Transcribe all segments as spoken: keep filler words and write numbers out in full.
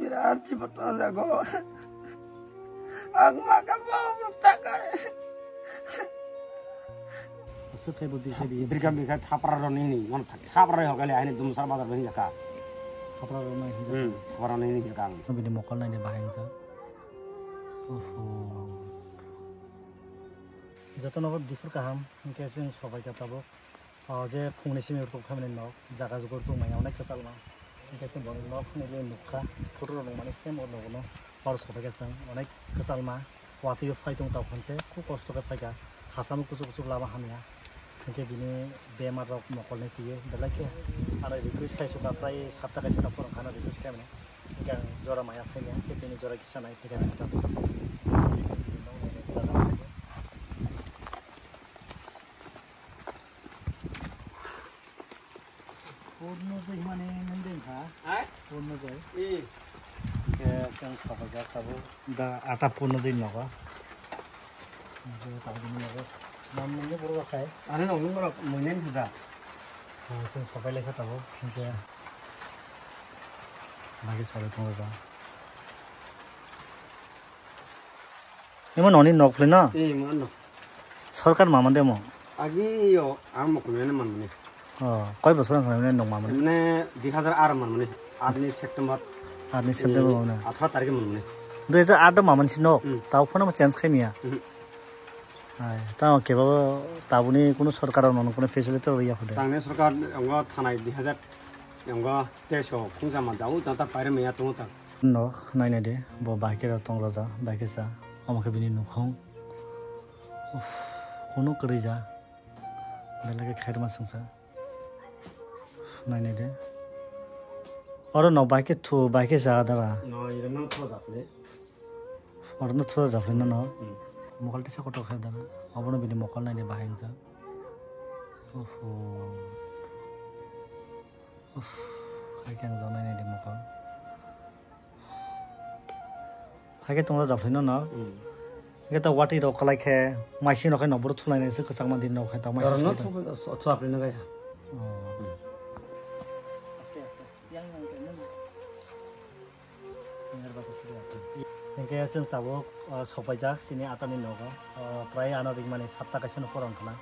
Birat bipot o jago. Ang maka mau takai. Aswk khai bo dise di. Birka birka thapra roni ni, mon thapra roi hokale aini dumsar bazar bini jaka. Thapra roni ni. Hmm, thapra roni ni jaka. Bini mokol nai de bahai sa. Oho. Jotono difur kaham, hwnkhe chwng sobai kha tabuk. O je phungni simi rwtwk phaimani nok, jaga jugo rwtwk manya onek kwchalma. Hwnkhe chwng borok nok phunugwi nukha, photo rok nukmani same o nogo no. Oro sobai kha chwng onek kwchalma, watwi o phai tong tok hwnse, khub kosto khe phaikha, hachamo kuchuk kuchuk lama hamya. Hwnkhe bini bemar rok mokolni twiwi belai khe ano request khai sukha, prai sapta kaisa no phwrwng khana request khaimani. Hwnkhe ang jora maya phaimaya, hwnkhe bini jora kisa nai phaikha. Purno jai hwnmani nung de wngkha? Ha? Purno jai. Ee. Hwnkhe chwng sokajak tabuk. Da ata purno jai nogo. Hwnkhe tabuk nogo. Nam nungni borok rok khai? Ani nungni borok muinen huda. Ah, chwng sopai laikha tabuk. Hwnkhe bagwi solai tongo jang. Imo noni nok phulai no? Ee, imo nok. Sorkar mamande mo? Agi yo, ang mokolmani manmani. Oh, koi bosor wngkha nini nok mamani? Mane dui hazar ar manmani, ar ni September. Ar ni September mamani. Atharo tarikh manmani. Dui hazar ar do mamani si nok? Hmm. Tao phano change khai miya? Hmm. Ai, tao kebabo tabuni kuno sorkar nono kuno facility rw ya phode. Tangni sorkar ngo thanai dui hazar ngo teso khungsa ma dau janta paire miya tongo tang. No, nainai de, bo bahai khe rok tong raja, bahai khe cha. Omo khe bini nukhung. Uff, kunu kwrwi ja. Belai khe khairma swngsa. Nainai de. Oro no bahai khe thu, bahai khe cha dara. No, iro no thu japli. Oro no thu japli no no. Hmm. Mokol tisa kotor khe dara. Obono bini mokol nai de bahai wngsa. Uff. Uff, hai khe ang jok nainai de mokol. Hai khe tongo japhlai no no. Hmm. Hwnkhe to watwi rok kwlai khe maising rok khai no boro thulainai se kwchangma din rok khai to maising. Oro no thulainai. Thu-, thu-, thulapli no kaya. Oh. Hmm. Hwnkhe chwng tabuk, ah, sokpaijak chini atani nogo. Ah, prai ano ringmani sapta kaisa no pora wngkha na.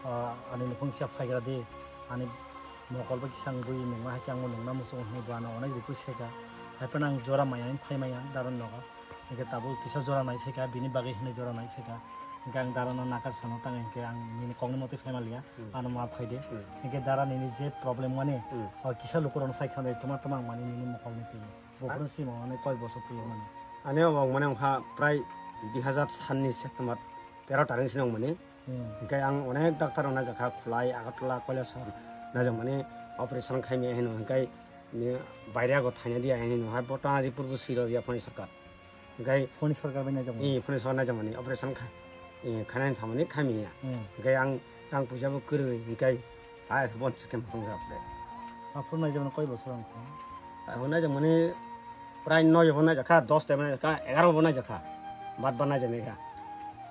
Ah, ani nukhung kisa phaigra di, ani mokol bai kisa wngwi nungma hai khe ang bo nungna muchungo hwnwi bo ano onek request khaikha. Haiphano ang jora maya wng phai maya daron nogo. Hwnkhe tabuk kisa jora nai phaikha, bini bagwi hwnwi jora nai phaikha. Hwnkhe ang darono nakar sano tangwi hwnkhe ang nini kokni motwi phai manliya, hmm, ano ma phai de. Hmm. Hwnkhe dara nini je problem mani, hmm, o kisa lukurokno sai kha de, tuma tuma ang mani nini mokolni twi. Buphuru simo mane koi bosor twi mani. Ani obo mane wngkha prai dui hazar sanni September tero tarik sini wngmani. Hmm. Hingke ang onek doctor rok naijakha, Khulai, Agartala, Kailasor naijakmani operation khaimya hino, hingke ni baire ago thaina dia hino, hai bo tang report bo swi rwya phone sorkar. Hingke phone sorkar bai naijakmani? Ee, phone sorkar naijakmani operation kha-, ee, khainani thamani khaimya. Hmm. Hingke ang rang puisa bo kwrwi, hingke hai bon chicken phone rok le. Aphuru naijakmani koi bosor wngkha? Aphuru naijakmani prai noi bo naijakha, dos ta bo naijakha, egaroh bo naijakha. Bad ba naijaknai kha.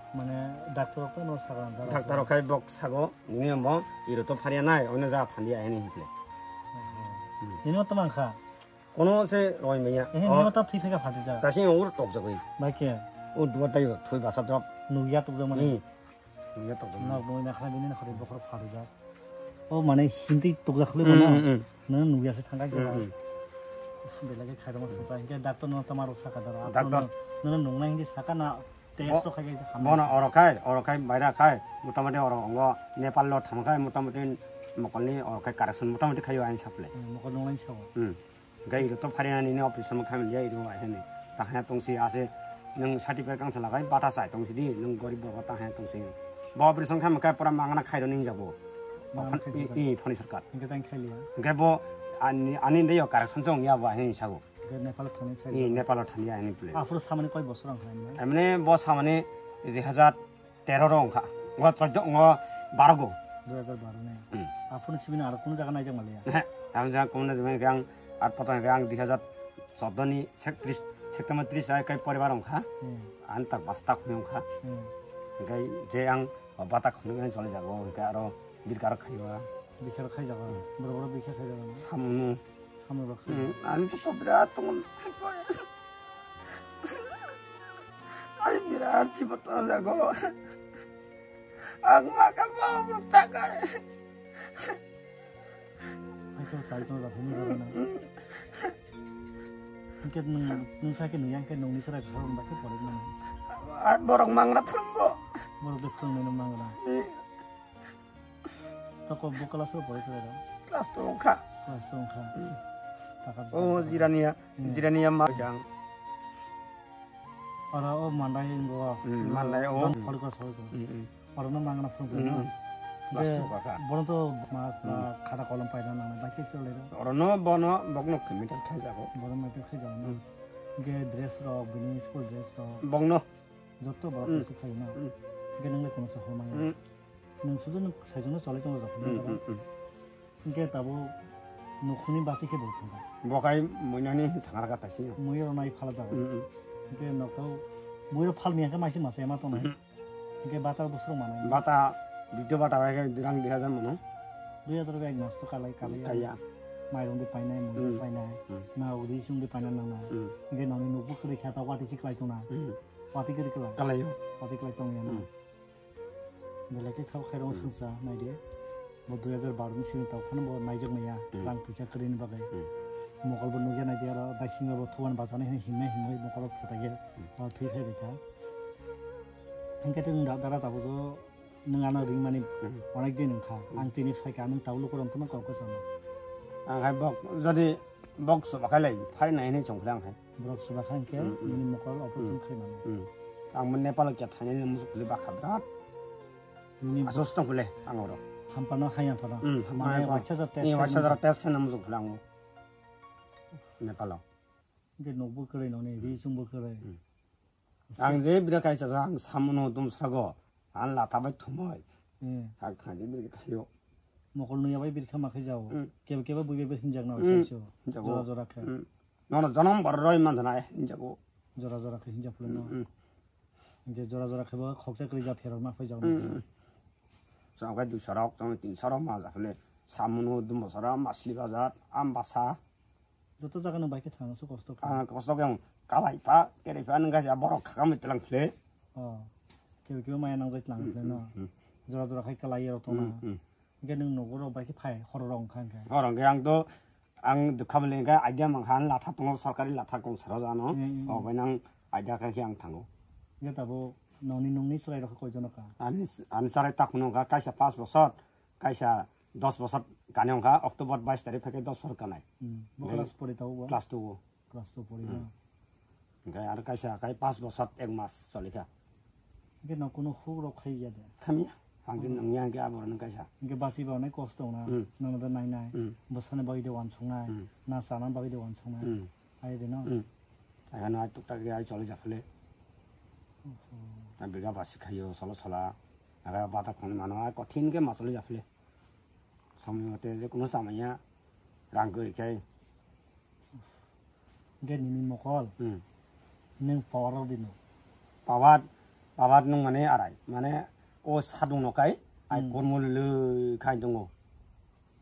Mane doctor rok to no sakha na, doctor rok khai bok sago, nini omo iro to phariya nai, oino ja thandiya hini hinkle. Oho. Hmm. Nini o to mankha? Kono se roi manya. Eh, oh. Nini o to thwi phika phati ja. Tasi ur tok jagoi. Bai khe? O duwa tai thwi basa drop. Nugya tok jagmani. Hmm. Nugya tok jagmani. Nok nugya khna bini khori bokhorok phati ja. O mane hintwi tukjak khwlwi bono. Hmm, hmm, hmm. Nono nugya se thangkha khe. Hmm, hmm. Belai khe khairokma swchai hinkhe doctor no tama rok sakha dara. Doctor. Nono nungnai hinkhe sakha na test rok khai khe hamya. Bono oro khai, oro khai baira khai, motamoti oro ongo Nepal lo thang khai, motamoti mokolni oro khai correction motamoti khaio ain supply. Hmm, mokol nungnai sabo. Hmm. Gai iro to phari nani ni operation khamya iro ai hini. Tahya tongsi ase nwng certificate kangsa lagai bata sai tongsi di nwng gorib borok tahya tongsi. Bo operation khamya khe pura mangana khairo ning jabo. Mangana khai jabo. I, i phone sorkar. Hingke tang khai liya. Hingke bo ani, ani ndeyo correction chong ya bo hini sago. Hingke Nepal thani sai. I Nepal thani ya hini pule. Aphuru samani koi bosor ang khai na? Emne bo samani dui hazar tero ro wngkha. Ngo choddo, ngo baro go. Dui hazar baro ne. Hmm. Aphuru sibini aro kunu jaga naijak maliya? He, ang jaga kunu naijak maliya, ang ar poto ang dui hazar choddo ni sek tris, September tris ai kai poribar wngkha. Hmm. Ang tak basta khuni wngkha. Hmm. Hingkai je ang bata khuni wngkha choli jago, hingkai aro birkar khaiwa. Birkar khai jago. Hmm. Boro boro birkar khai jago. Samung. Hamrok. Hmm, ani to ko birat tong. Ai birat di betul jago. Ang makan mau bertakai. Ai to sai to da humi da na. Hingke nung, nung sakhe nung yang khe nungni chwrai khorok ba khe porikma nang. Borok mangra phwrwnggo. Borok de phwrwngnai no mangra. Eh. Toko bo class o pori chwrai rok? Class two wngkha. Class two wngkha. Hmm. Taka O jirania, Hmm. jirania ma jang. Oro o mandai wnggo. Hmm, mandai o. Don Hmm. porikma sorikma. Hmm, hmm. Orono mangna phwrwngkha Hmm, no? hmm. Class Hingke two kakha. Bono to mas ba Hmm. khata kolom paina nang bai khe chole ro. Orono bono bokno computer khai jago. Bono mai khe jago no. Hmm. Hingke dress rok, bini school dress rok. Bokno. Jotto borok Hmm. khe khai no. Hmm. Hingke nang le kono sa hol maya. Hmm. Nung sudu nung sai jongno chole tongo jok. Hmm, hmm, hmm. Hingke tabo nukhungni basi khe bo thangkha. Bo khai muinani thangra kha taisi. Mui rok nai phala jago. Hmm, hmm. Hingke nokto mui rok phalmi hingke maisi masa ema tongnai. Hmm. Hingke bata bo swrwng manai. Bata, bidyo bata bai khe rang dui hajar mano. Dui hajar bai ek mas to kalai kalai. Kaya. Mairung di painai, mui di Hmm. painai. Hmm. Na udi sung di painai nang na. Hmm. Hingke noni nukbo kwrwi kha ta wati si klai tongna. Hmm. Wati kwrwi klai. Kalai yo. Wati klai tong ya na. Hmm. Belai khe khao khairok Hmm. swngsa naidi. Bo dui hajar baro ni sini tau phano bo naijak maya Hmm. rang puisa kwrwini bagwi. Hmm. Mokol bo nukya naidi aro daising bo thuban bachani hwnwi himnai himnai mokol rok phatai ya. Hmm. Aro thwi phai rikha. Hingke tei nwng da-, dara tabuk o nwng ano ringmani Hmm. onek din wngkha. Hmm. Ang tini phaikha, nwng tabuk lukurok tongma kok kwchangma. Ang hai bok jodi bok chubakhai lai phari nai hinwi chongkha ang hai. Borok chuba kha hingke Hmm, hmm. nini mokol operation Hmm. khai mano. Hmm. Ang mo Nepal o kya thainani muchuk phili bakha brat. Nini Asos tong phile ang oro. Hampano hayang phano. Hmm, Mane hampano. Waisa jar test Ni khai waisa mano. Jar test khai muchuk phile ang. Nepal o. Hingke nokbo kwrwi noni, ri chwngbo kwrwi. Hmm. Ang je bira kaisa sa, ang samono dum sago. Ang latha bai thumbai. Hmm. Ang khaji biri khayo. Mokol nuya bai birkha ma khai jao. Hmm. Kebe kebe bui bai hinjak na Hmm. saiso. Hinjago. Jora jora khe. Hmm. Nono jonom bor roi man dana hinjago. Jora jora khe hinjak phule no. Hmm, hmm. Hingke jora jora khe bo khoksa kwrwi ja pherok ma phai jao. Hmm, hmm. Chong khe dui sorok, chong tin sorok ma ja phule. Samono dum sorok, masli bazar, am basa. Joto jaga no bai khe thang se kosto kha. Ah, kosto khe ang kalai pha, kerei pha, nang kaisa borok khakam tlang phle. Oh. Kebo kebo maya nang jai tlang phle no. Hmm, hmm, hmm. Jora jora khai kalai rok tong na. Hmm, hmm. Hingke nung nogo rok bai khe phai, horo rok wngkha hingke. Horo hingke ang to, ang dukha bole hingke idea mang kha, ang latha tongo, sorkari latha kong saro jano. Hmm, hmm, hmm. Oh, bai nang idea khai khe ang thango. Hingke tabo noni nungni chwrai rok koi jono kha? Ani, ani chwrai tak phano wngkha, kaisa pas bosor, kaisa dos bosor kani wngkha, October bais tarik phaikhe dos bosor kanai. Hmm. Bo Hingke class pori tabo bo? Class two o. Class two pori Hmm. na. Hingke aro kaisa kai pas bosor ek mas cholikha. Hingke no kuno huk rok khai ya de? Khamya. Ang jin Hmm. nangya hingke aboro nang kaisa. Hingke basi ba onek kosto na. Hmm. Nang da nai nai. Hmm. Bwsani bagwi de wansuk nai. Hmm. Na chana bagwi de wansuk nai. Hmm. Ai de no. Hmm. Ai no ai tuktak ai choli japhale. Oho. Ai biga basi khayo solo sola. Aga bata khon mano ai kothin ke masoli japhale. Samni mate je kuno samaya rang goi khai. Hingke nini mokol. Hmm. Neng power rok dino. Power, power nung mane arai. Mane o sadung no kai, ai Hmm. kurmo lele khai tongo.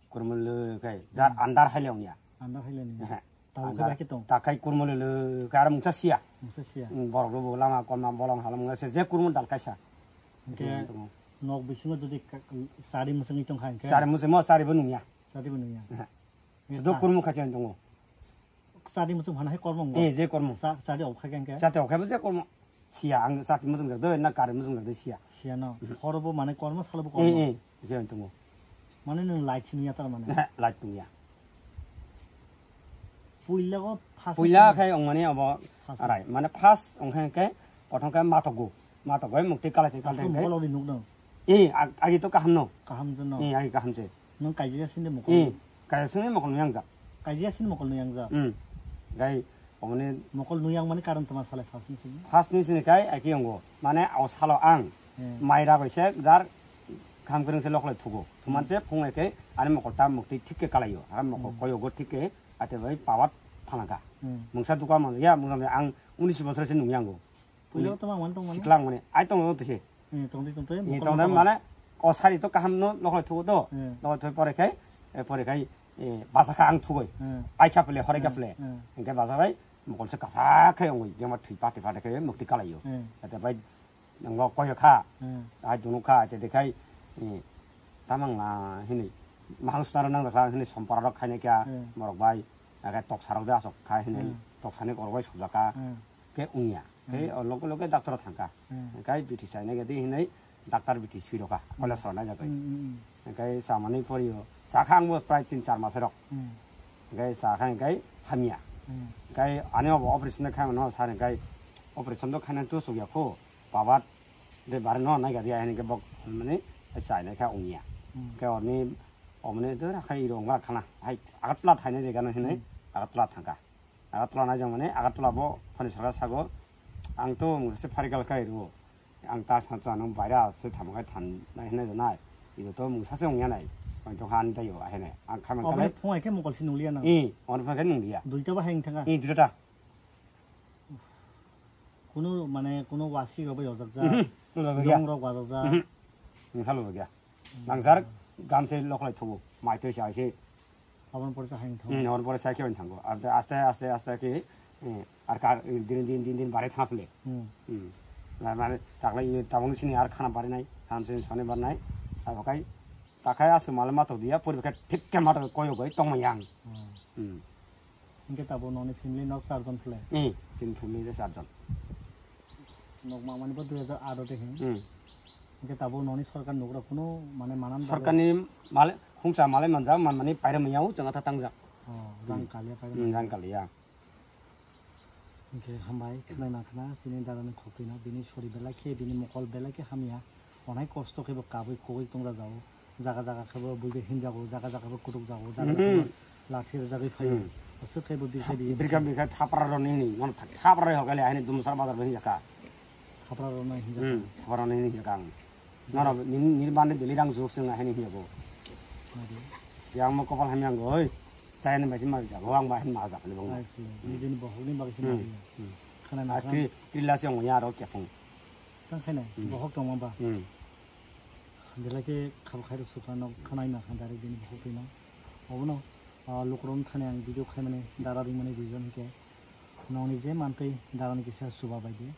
Kurmo lele khai. Jar Hmm. andar hai leong ya. Andar hai leong ya. Ehe. Tabo Andar khe bai khe tong. Ta khai kurmo lele khai aro mungsa sia. Mungsa sia. Hmm, borok rok bo lama kolma bolong halam mungsa sia. Je kurmo dal kaisa. Hingke Tongo. nok bisingo jodi ka-, chari mwswngwi tong kha hingke. Chari mwswngmo chari bo nungya. Chari bo nungya. Ehe. Hingke Sudo ta- kurmo khaisa tongo. Chati muchung phano hai kormo wngkha. Eh, je kormo. Cha-, chati ok kha khe. Chati ok khe bo je kormo. Siya, ang chati muchung jak de, na kari muchung jak de siya. Siya no. Mhm. Horo bo mane kormo, salo bo Eh, kormo. Eh, je tongo. Mane nwng light siniya tar mane. Eh, light tongya. Puila go first Puila sini. Khai ong mane abo First. Arai, mane first ong khe khe, kothom khe matogo. Matogo, mukti kalai se kalai Aku khe. Mokol odi nuk dong. Eh, ag-, agi to kaham no. Kaham je no. Eh, agi kaham se. Nwng kaijia sini mokol. Eh, kaijia sini mokol nuyang jak. Kaijia sini mokol nuyang jak. Hmm. Gai, omoni Mokol nuyang mani karon toma salai first ni sini. First ni sini kai, aki yongo. Mane, o salo ang. Eh. Mai ragoi se, jar, kham kwrwng se loklai thugo. Thuman Hmm. se, phung eke, ani mokol ta mukti thik ke kalaio. Ani mokol Hmm. koyogo thik ke, ate bai power phalangka. Hmm. Mungsa duka man, ya, mungsa ang unis bosor se nungyango. Puila toma man tong mani? Siklang mani, ai tong tong se. Eh, tongdi tongdi, Ni mokol tongdi mokol. Mane, o sari to kaham no, nokhoi thugo to. Eh. Nokhoi thoi pore khai, eh, pore khai, eh, basa kha ang thugwi. Hmm. Ai kha phle, horai kha Hmm, phle. Hmm. Hingke basa bai mokol se kasa khe wngwi, jema thwi pati pati khe mukti kalaio. Hmm. Ate bai nangbo koyo kha. Hmm. Ai dunu kha, ate dekhai, eh, tamang la hini. Mahang sutaro nang dakha hini sompara rok khainai kha Hmm. borok bai. Ake toksa rok de asok kha hini. Hmm. Toksa ni korok bai sujaka. Hmm. Khe wngya. Khe Hmm. o loge loge doctor o thangkha. Hmm. Hingke bithi chainai gadi hinui doctor bithi sui rokha, Hmm. college rok naijagwi. Hmm, hmm, hmm. Hingke chamani porio, chakha angbo prai tin char mas rok. Hmm. Hingke chakha hingke hamya. Hmm. Hingke ani obo operation khaimano sar hingke operation do khainani to chukya kho, baba de bare no naigadi hinui khe bok mani chainai kha wngya. Hmm. Hingke oni omoni de rakhai rong khana, hai Agartala thainai jagano hinui Hmm. Agartala thangkha. Agartala naijak mani Agartala bo phone sarga sago, ang to mungsa se pharikal khai rwo. Ang ta san chan nang baira se tham khai than nai hinai nai. Ido to mungsa se ongya nai. Ang to han tayo ahene. Ang khaman Oboni kale. Phung hai khe mokol si nunglia nang. I, on phung khai nunglia. Duita ba heng thanga. I, duita. Kuno mane kuno wasi rok bai ojak ja. Mhm. Ojak ja. Yong rok wajak ja. Mhm. Mungsa lo ja. Nangjar gamse loklai thugo, mai twi sa se. Aboni pore sa haino thango. Hmm, aboni pore sa khe thango. Aste, aste, aste, aste khe, eh, ar ka, din, din, din, din bare thang phle. Hmm. Hmm. Na, mane, taklai, tabung sini ar khana bare nai, ham sini sone bare nai. Abo kai, takai asu male mato dia, puri khe thik khe mato koyo goi tong mayang. Hmm. Hmm. Hingke tabuk nokni family nok charjon phle? Hmm, chini family de charjon. Nok mamani bo dui hajar aat o de hin. Hmm. Hingke tabuk nokni sorkar nugra kuno mane manan bagwi? Sorkarni male, hungsa male manjak, manmani paira manya o chwng atha tangjak. Oh, rang Hmm. kalia paira Hmm, manya. Rang kalia. Hingke hambai, khwnai nangkhna, chini dada ni khok twino, bini sori belai khe, bini mokol belai khe hamya. Onai kosto khe bo kabui kogui tongra jago. Jaga jaga khe bo buibai hinjago, jaga jaga bo kutuk jago, jaga jaga khe bo Mhm. lathi rwjagwi phaio. Mhm. Aswk khe bo birkha Thap-, biye birkha, bwsa. Birkha thapra roni hini, nono thap-, thapra roi hogaile ahini Dumsar bazar bo hinjaka. Thapra roni hinjaka. Mhm, thapra roni hini hinjaka ang. Nono nini, nini bani dili rang juk sung ahini hinjago. Mari. Yang mo kopal hamyang goi. Chayani bai si ma jago, ang bai hin ma jak ni bang. Ai, phule. Mhm. Nijeni bohokni bagwi se Mhm. ma riya. Mhm. Khana Ah, nakha. Tri-, Trila se ong ya aro kepung. Tang khainai, Hmm. bohok tongma ba. Hmm. Belai khe khabo khairok sukha nok khanai nakha direct bini bohok twino. Obono, ah, lukurok thani ang video khaimani dara ringmani reason hinkhe nokni je mantwi darani kisa chuba bai di.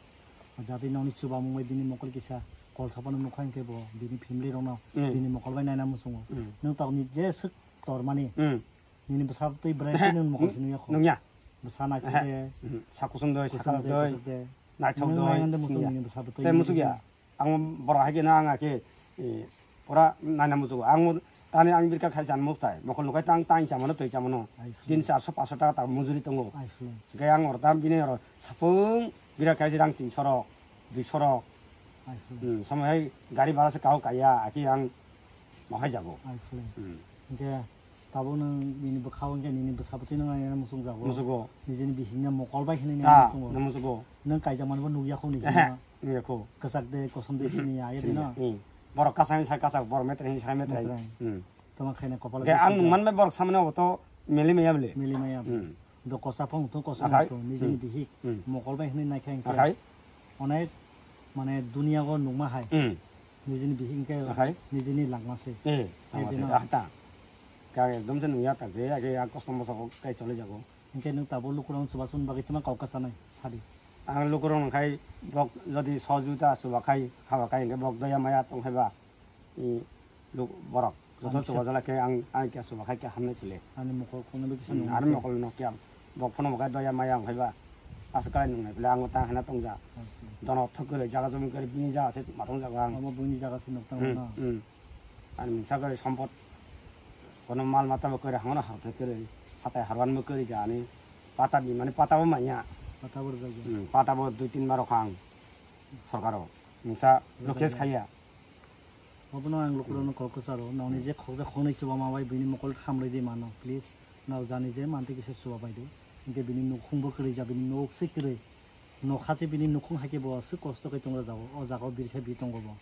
Jatwi nokni chuba mung bai bini mokol kisa kol sapano nukha hinkhe bo bini family rokno Hmm. bini mokol bai naina muchungo. Hmm. Nwng tokni je swk tormani Hmm. nini bwsa twi bwrai twi nwng mokol si nungya kho. Nungya. Bwsa naithok Ehe. de. Hmm. Sa kusum doi, sa Kusum kalak de, doi. kusuk de. Naithok Nwng doi, nainande muchung sungya. Nini bwsa twi Tei nungya. musukya. Ang borok hai khe no ang khe, eh, pura naina muchugo. Ang tani ang birka khai chan muk tai. Mokol lukai tang tang chamano twi chamano. Ai phule. Din charso paso taka tak mujuri tongo. Ai phule. Hingke ang oro tam bini oro sapung birka khai rang tinso rok, duiso rok. Ai phule. Hmm, somo hai gari bhara se kau kaiya, aki ang mohai jago. Ai phule. Hmm. Hingke Tabuk nwng nini bwkha o hwnkhe nini bwsa bwtwi nwng naina muchung jago. Muchugo. Nijini bihikno mokol bai hinwi naina Ah, muchungo. Nwng muchugo. Nwng kaijakmani bo nukya kho ni Ehe, hino. Nukya kho. Kwchak de, kosom de sini ya, ya de Sini no. ya. Hmm. Borok kachang sai kachak, borok metre hin sai metre. Metre. Hmm. Tama khaina kopal Ge de ang sijak. Nungman bai borok samani obo to mili maya bole. Mili maya bole. Hmm. Do kosa phong to kosom Akhai. To nijini Hmm. bihik Hmm. mokol bai hinwi naikha hwnkhe. Akhai. Onek mane duniya go nukma hai. Hmm. Nijini bihik hwnkhe Akhai. Nijini langma se. Eh, Hai langma de se. No. Ah, ta. Khe ekdom se nungya tak je, age ya kosto mosa ko kai chole jago. Hingke nwng tabuk lukurok chubachu bagwi tuma kok kwchanai sadi. Ang lukurok nungkhai bok jodi sohojogita chubakhai, khabakhai hingke bok doya maya tongkhaiba, i luk-, borok joto Ang chuba jala khe ang, ang khe chubakhai khe hamnai chile. Ani mokol khongnai bai kisa Hmm, nungkhe. Ani mokol no khe bok phano bo khe doya maya wngkhaiba. Aswk khe nungnai bwle ang ta hena tongja. Acha. Dono thok kwrwi jaga joming kwrwi bini jaga se ma tongjago ang. Omo buini jaga se nuk tangma Hmm, no? Hmm. Ani mungsa kwrwi sompot. Kono mal mata bo kwrwi hangono harpre kwrwi. Hatai harwan bo kwrwi ja ani. Pata bimani pata bo manya. Pata bo rwjak ya? Hmm, pata bo dui tin bar rokha ang. Sorkaro. Mungsa Rwjak request ya. Khaiya. Obono ang lukurokno kok kwcharo, nokni je khokjak khoknwi chubama bai buini mokol thamrwi di mano, please. Nao jani je mantwi kisa chuba bai di. Hingke bini nukhung bo kwrwi ja, bini nok se kwrwi. Nok ha se bini nukhung hai khe bo aswk kosto khe tongra jago. O jaga o birkha bi tongo bo.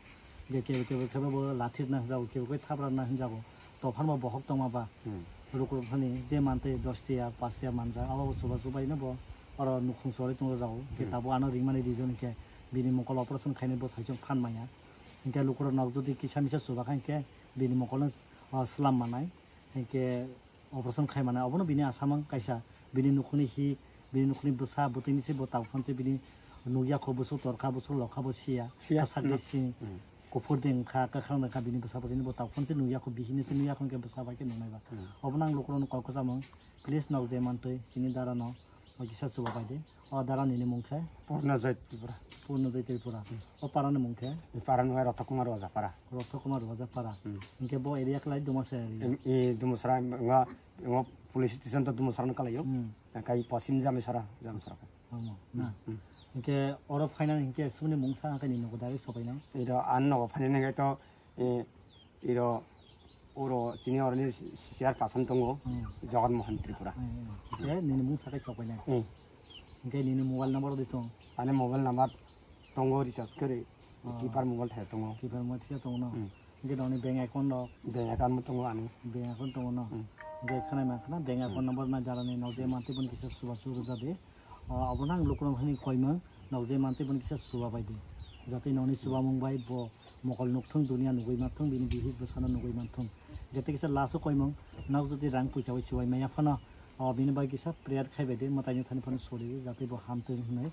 Hingke kebo kebo khe bo lathi rwna hwnjago, kebo khe thap rwna hwnjago. Tophan bo bohok tongma ba. Hmm. Lukurok thani je mantwi dos tiya, pash tiya manja, abo bo chuba chubaino bo oro nukhung chorwi tongra jago. Hingke Hmm. tabuk ano ringmani reason hingke bini mokol operation khainai bo saichung phan manya. Hingke lukurok nok jodi kisa misa chuba kha hingke bini mokolno, ah, swlam manai. Hingke Operation khai mana, obono bini asamang kaisa, bini nukhungni hik, bini nukhungni bwsa, bwtwini se bo tabuk phano se bini nukya kho, bwswk torkha, bwswk lokha bo siya. Siya. Kasak de si, kuphur de wngkha, kwkhwrang de wngkha, bini bwsa bo chini bo tabuk phano se nukya kho, bihikni se nukya kho, hwnkhe bwsa bai khe nuknai ba. Obono ang lukurokno kok kwchamung, please nok je mantwi, chini dara no, o kisa chuba bai de. O dara nini mung khe? Purnojoy Tripura. Purnojoy Tripura. O para ni mung khe? E para ni mung khe Rotho Kumar Wajapara. Rotho Kumar Wajapara. Hwnkhe bo area khlai Dumasra area? Em, e Dumasra, ngo, ngo police station to Dumasra no kalai o. Kai Posim Jamisara, Jamisara. Omo, na. Hwnkhe oro phainani hwnkhe sumni mung sa khe ni nogo direct sopainai? Iro an nogo phainani hwnkhe to, e, Iro oro chini oroni chairperson tongo, Jagat Mohan Tripura. Hwnkhe nini mung sakai sokpainai. Hwnkhe nini mobile number di tong? Ani mobile number tongo recharge kori, keeper mobile thai tongo. Keeper mobile thai tongo no. Hwnkhe noni bank account rok? Bank account mo tongo ani. Bank account tongo no. Hwnkhe khwnai ma khna bank account number na jarani nokjai mantwi boni kisa suba suba rwja di. Obono ang lukurok hani koimang nokjai mantwi boni kisa suba bai di. Jate noni suba mung bai bo mokol nukthung, dunia nugwi manthung, bini bihik bwsano nugwi manthung. Jate kisa last o koimung, nok jodi rang puisa bai chubai maya phano, o bini bai kisa prayer khai bai de, mwtaini thani phano sori, jate bo hamtwng hwnwi.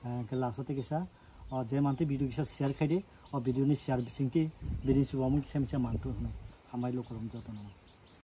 Eh, hwnkhe last o tei kisa, o je mantwi video kisa share khai de, o video ni share bisingtwi bini chubamu kisa misa manthung hwnwi. Hambai lukurok jotono.